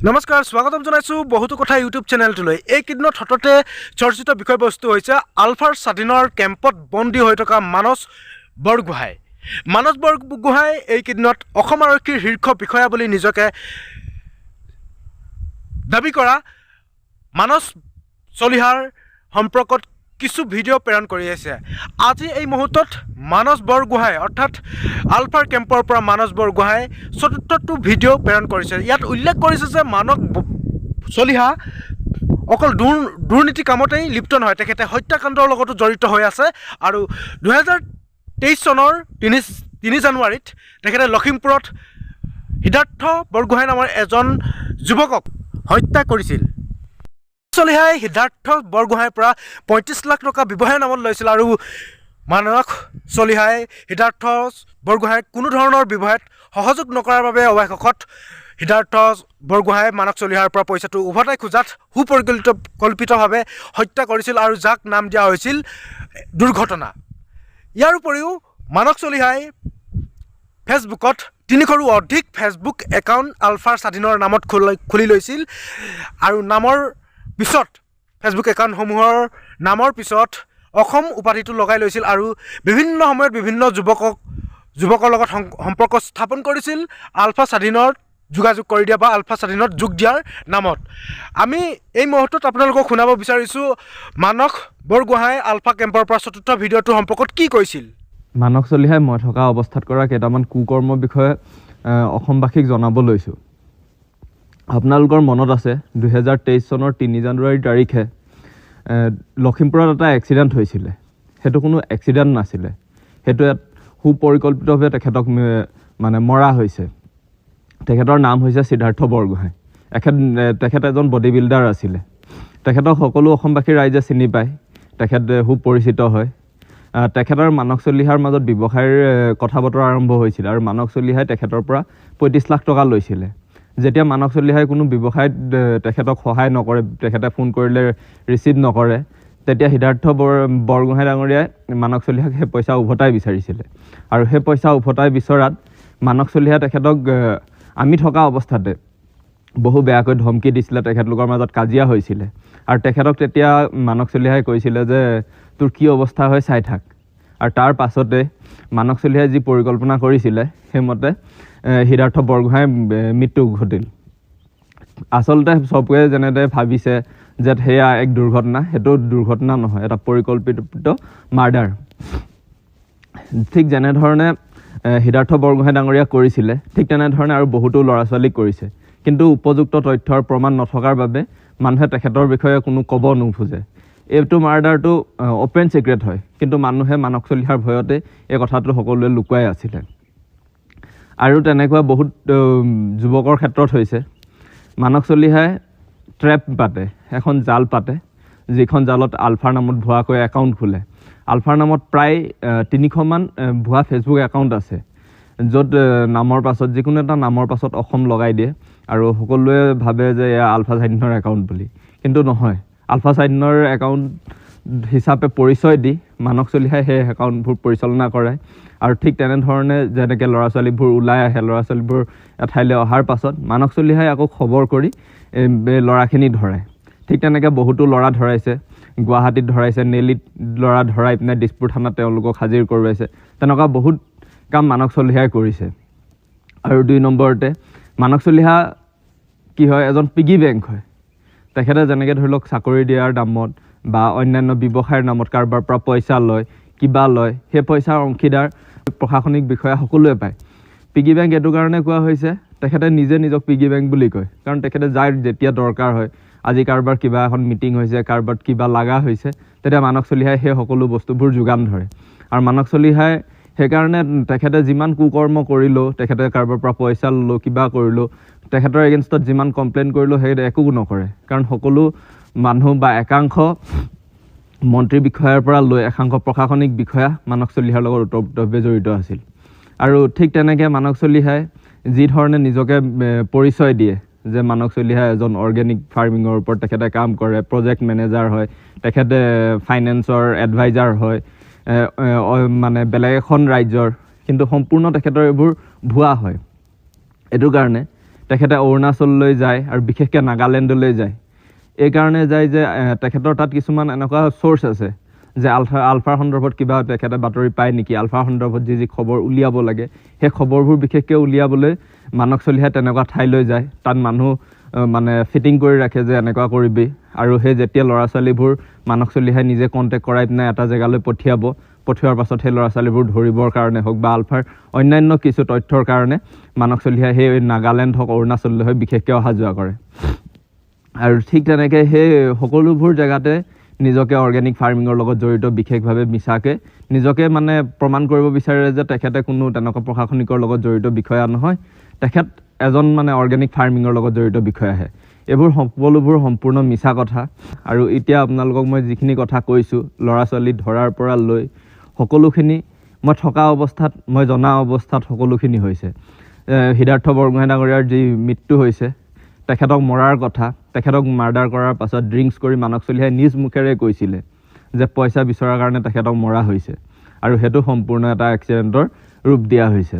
নমস্কাৰ, স্বাগতম জনাইছোঁ বহুতো কথা ইউটিউব চেনেলটোলৈ। এইকেইদিনত সততে চৰ্চিত বিষয়বস্তু হৈছে আলফাৰ স্বাধীনৰ কেম্পত বন্দী হৈ থকা মানস বৰগোহাঁই। মানস বৰগোহাঁই এইকেইদিনত অসম আৰক্ষীৰ শীৰ্ষ বিষয়া বুলি নিজকে দাবী কৰা মানস চলিহাৰ সম্পৰ্কত কিছু ভিডিঅ' প্ৰেৰণ কৰি আছে। আজি এই মুহূৰ্তত মানস বৰগোহাঁই, অৰ্থাৎ আলফাৰ কেম্পৰ পৰা মানস বৰগোহাঁই চতুৰ্থটো ভিডিঅ' প্ৰেৰণ কৰিছে। ইয়াত উল্লেখ কৰিছে যে মানস চলিহা অকল দুৰ্নীতি কামতেই লিপ্ত নহয়, তেখেতে হত্যাকাণ্ডৰ লগতো জড়িত হৈ আছে। আৰু 2023 চনৰ 3 জানুৱাৰীত তেখেতে লখিমপুৰত সিদ্ধাৰ্থ বৰগোহাঁই নামৰ এজন যুৱকক হত্যা কৰিছিল। চলিহাই সিদ্ধাৰ্থ বৰগোহাঁইৰ পৰা 35 লাখ টকা ব্যৱসায়ৰ নামত লৈছিল আৰু মানস চলিহাই সিদ্ধাৰ্থ বৰগোহাঁইক কোনো ধৰণৰ ব্যৱসায়ত সহযোগ নকৰাৰ বাবে অৱশেষত সিদ্ধাৰ্থ বৰগোহাঁই মানস চলিহাৰ পৰা পইচাটো উভতাই খোজাত সুপৰিকল্পিত কল্পিতভাৱে হত্যা কৰিছিল আৰু যাক নাম দিয়া হৈছিল দুৰ্ঘটনা। ইয়াৰ উপৰিও মানস চলিহাই ফেচবুকত 300ৰো অধিক ফেচবুক একাউণ্ট আলফাৰ স্বাধীনৰ নামত খুলি লৈছিল আৰু নামৰ পিছত, ফেচবুক একাউণ্টসমূহৰ নামৰ পিছত অসম উপাধিটো লগাই লৈছিল আৰু বিভিন্ন সময়ত বিভিন্ন যুৱকৰ লগত সম্পৰ্ক স্থাপন কৰিছিল আলফা স্বাধীনৰ যোগাযোগ কৰি দিয়া বা আলফা স্বাধীনত যোগ দিয়াৰ নামত। আমি এই মুহূৰ্তত আপোনালোকক শুনাব বিচাৰিছোঁ মানস বৰগোহাঁই আলফা কেম্পৰ পৰা চতুৰ্থ ভিডিঅ'টোৰ সম্পৰ্কত কি কৈছিল। মানস চলিহাই মই থকা অৱস্থাত কৰা কেইটামান কুকৰ্মৰ বিষয়ে অসমবাসীক জনাব লৈছোঁ। আপোনালোকৰ মনত আছে, 2023 চনৰ 3 জানুৱাৰী তাৰিখে লখিমপুৰত এটা এক্সিডেণ্ট হৈছিলে। সেইটো কোনো এক্সিডেণ্ট নাছিলে, সেইটো এক সুপৰিকল্পিতভাৱে তেখেতক মানে মৰা হৈছে। তেখেতৰ নাম হৈছে সিদ্ধাৰ্থ বৰগোহাঁই। তেখেত এজন বডি বিল্ডাৰ আছিলে। তেখেতক সকলো অসমবাসী ৰাইজে চিনি পায়, তেখেত সুপৰিচিত হয়। তেখেতৰ মানস চলিহাৰ মাজত ব্যৱসায়ৰ কথা বতৰা আৰম্ভ হৈছিলে আৰু মানস চলিহাই তেখেতৰ পৰা 35 লাখ টকা লৈছিলে। যেতিয়া মানস চলিহাই কোনো ব্যৱসায়ত তেখেতক সহায় নকৰে, তেখেতে ফোন কৰিলে ৰিচিভ নকৰে, তেতিয়া সিদ্ধাৰ্থ বৰগোহাঁই ডাঙৰীয়াই মানস চলিহাক সেই পইচা উভতাই বিচাৰিছিলে। আৰু সেই পইচা উভতাই বিচৰাত মানস চলিহাই তেখেতক আমি থকা অৱস্থাতে বহু বেয়াকৈ ধমকি দিছিলে। তেখেতলোকৰ মাজত কাজিয়া হৈছিলে আৰু তেখেতক তেতিয়া মানস চলিহাই কৈছিলে যে তোৰ কি অৱস্থা হয় চাই থাক। আৰু তাৰ পাছতে মানস চলিহাই যি পৰিকল্পনা কৰিছিলে, সেইমতে সিদ্ধাৰ্থ বৰগোহাঁইৰ মৃত্যু ঘটিল। আচলতে চবৰে যেনেদৰে ভাবিছে যে সেয়া এক দুৰ্ঘটনা, সেইটো দুৰ্ঘটনা নহয়, এটা পৰিকল্পিত মাৰ্ডাৰ। ঠিক যেনেধৰণে সিদ্ধাৰ্থ বৰগোহাঁই ডাঙৰীয়া কৰিছিলে, ঠিক তেনেধৰণে আৰু বহুতো ল'ৰা ছোৱালীক কৰিছে। কিন্তু উপযুক্ত তথ্যৰ প্ৰমাণ নথকাৰ বাবে মানুহে তেখেতৰ বিষয়ে কোনো ক'ব নোখোজে। এইটো মাৰ্ডাৰটো অ'পেন ছিক্ৰেট হয়, কিন্তু মানুহে মানস চলিহাৰ ভয়তে এই কথাটো সকলোৱে লুকুৱাই আছিলে। আৰু তেনেকুৱা বহুত যুৱকৰ ক্ষেত্ৰত হৈছে। মানস চলিহাই ট্ৰেপ পাতে, এখন জাল পাতে, যিখন জালত আলফাৰ নামত ভুৱাকৈ একাউণ্ট খোলে। আলফাৰ নামত প্ৰায় 300মান ভুৱা ফেচবুক একাউণ্ট আছে, য'ত নামৰ পাছত, যিকোনো এটা নামৰ পাছত অসম লগাই দিয়ে আৰু সকলোৱে ভাবে যে এয়া আলফা স্বাধীনৰ একাউণ্ট বুলি। কিন্তু নহয়, আলফা স্বাধীনৰ একাউণ্ট হিচাপে পৰিচয় দি মানস চলিহাই সেই একাউণ্টবোৰ পৰিচালনা কৰে। আৰু ঠিক তেনেধৰণে যেনেকৈ ল'ৰা ছোৱালীবোৰ ওলাই আহে, ল'ৰা ছোৱালীবোৰ এঠাইলৈ অহাৰ পাছত মানস চলিহাই আকৌ খবৰ কৰি এই ল'ৰাখিনি ধৰে। ঠিক তেনেকৈ বহুতো ল'ৰা ধৰাইছে, গুৱাহাটীত ধৰাইছে, নেলিত ল'ৰা ধৰাই পিনে দিছপুৰ থানাত তেওঁলোকক হাজিৰ কৰোৱাইছে। তেনেকুৱা বহুত কাম মানস চলিহাই কৰিছে। আৰু 2 নম্বৰতে মানস চলিহা কি হয়, এজন পিগি বেংক হয়। তেখেতে যেনেকৈ ধৰি লওক চাকৰি দিয়াৰ নামত বা অন্যান্য ব্যৱসায়ৰ নামত কাৰোবাৰ পৰা পইচা লয়, কিবা লয়, সেই পইচাৰ অংশীদাৰ প্ৰশাসনিক বিষয়া সকলোৱে পায়। পিগি বেংক এইটো কাৰণে কোৱা হৈছে, তেখেতে নিজে নিজক পিগি বেংক বুলি কয়, কাৰণ তেখেতে যাৰ যেতিয়া দৰকাৰ হয়, আজি কাৰোবাৰ কিবা এখন মিটিং হৈছে, কাৰোবাৰ কিবা লগা হৈছে, তেতিয়া মানস চলিহাই সেই সকলো বস্তুবোৰ যোগান ধৰে। আৰু মানস চলিহাই সেইকাৰণে তেখেতে যিমান কুকৰ্ম কৰিলেও, তেখেতে কাৰোবাৰ পৰা পইচা ল'লেও, কিবা কৰিলেও, তেখেতৰ এগেইনষ্টত যিমান কমপ্লেইন কৰিলেও সেই একো নকৰে। কাৰণ সকলো মানুহ বা একাংশ মন্ত্ৰী বিষয়াৰ পৰা লৈ একাংশ প্ৰশাসনিক বিষয়া মানস চলিহাৰ লগত ওতঃপ্ৰোতভাৱে জড়িত আছিল। আৰু ঠিক তেনেকৈ মানস চলিহাই যি ধৰণে নিজকে পৰিচয় দিয়ে যে মানস চলিহা এজন অৰ্গেনিক ফাৰ্মিঙৰ ওপৰত তেখেতে কাম কৰে, প্ৰজেক্ট মেনেজাৰ হয়, তেখেতে ফাইনেন্সৰ এডভাইজাৰ হয়, মানে বেলেগ এখন ৰাজ্যৰ, কিন্তু সম্পূৰ্ণ তেখেতৰ এইবোৰ ভুৱা হয়। এইটো কাৰণে তেখেতে অৰুণাচললৈ যায় আৰু বিশেষকৈ নাগালেণ্ডলৈ যায়। এইকাৰণে যায় যে তেখেতৰ তাত কিছুমান এনেকুৱা চ'ৰ্চ আছে যে আলফাৰ সন্দৰ্ভত কিবা তেখেতে বাতৰি পায় নেকি, আলফাৰ সন্দৰ্ভত যি যি খবৰ উলিয়াব লাগে সেই খবৰবোৰ বিশেষকৈ উলিয়াবলৈ মানস চলিহাই তেনেকুৱা ঠাইলৈ যায়। তাত মানুহ মানে ফিটিং কৰি ৰাখে যে এনেকুৱা কৰিবি, আৰু সেই যেতিয়া ল'ৰা ছোৱালীবোৰ মানস চলিহাই নিজে কণ্টেক্ট কৰাই পিনে এটা জেগালৈ পঠিয়াব, পঠিওৱাৰ পাছত সেই ল'ৰা ছোৱালীবোৰ ধৰিবৰ কাৰণে হওক বা আলফাৰ অন্যান্য কিছু তথ্যৰ কাৰণে মানস চলিহাই সেই নাগালেণ্ড হওক অৰুণাচললৈ হওক বিশেষকৈ অহা যোৱা কৰে। আৰু ঠিক তেনেকৈ সেই সকলোবোৰ জেগাতে নিজকে অৰ্গেনিক ফাৰ্মিঙৰ লগত জড়িত বিশেষভাৱে মিছাকৈ নিজকে মানে প্ৰমাণ কৰিব বিচাৰে যে তেখেতে কোনো তেনেকুৱা প্ৰশাসনিকৰ লগত জড়িত বিষয়া নহয়, তেখেত এজন মানে অৰ্গেনিক ফাৰ্মিঙৰ লগত জড়িত বিষয়াহে। এইবোৰ সকলোবোৰ সম্পূৰ্ণ মিছা কথা। আৰু এতিয়া আপোনালোকক মই যিখিনি কথা কৈছোঁ, ল'ৰা ছোৱালী ধৰাৰ পৰা লৈ সকলোখিনি মই থকা অৱস্থাত, মই জনা অৱস্থাত সকলোখিনি হৈছে। সিদ্ধাৰ্থ বৰগোহাঁই ডাঙৰীয়াৰ যি মৃত্যু হৈছে, তেখেতক মৰাৰ কথা, তেখেতক মাৰ্ডাৰ কৰাৰ পাছত ড্ৰিংকছ কৰি মানস চলিহাই নিজ মুখেৰে কৈছিলে যে পইচা বিচৰাৰ কাৰণে তেখেতক মৰা হৈছে, আৰু সেইটো সম্পূৰ্ণ এটা এক্সিডেণ্টৰ ৰূপ দিয়া হৈছে।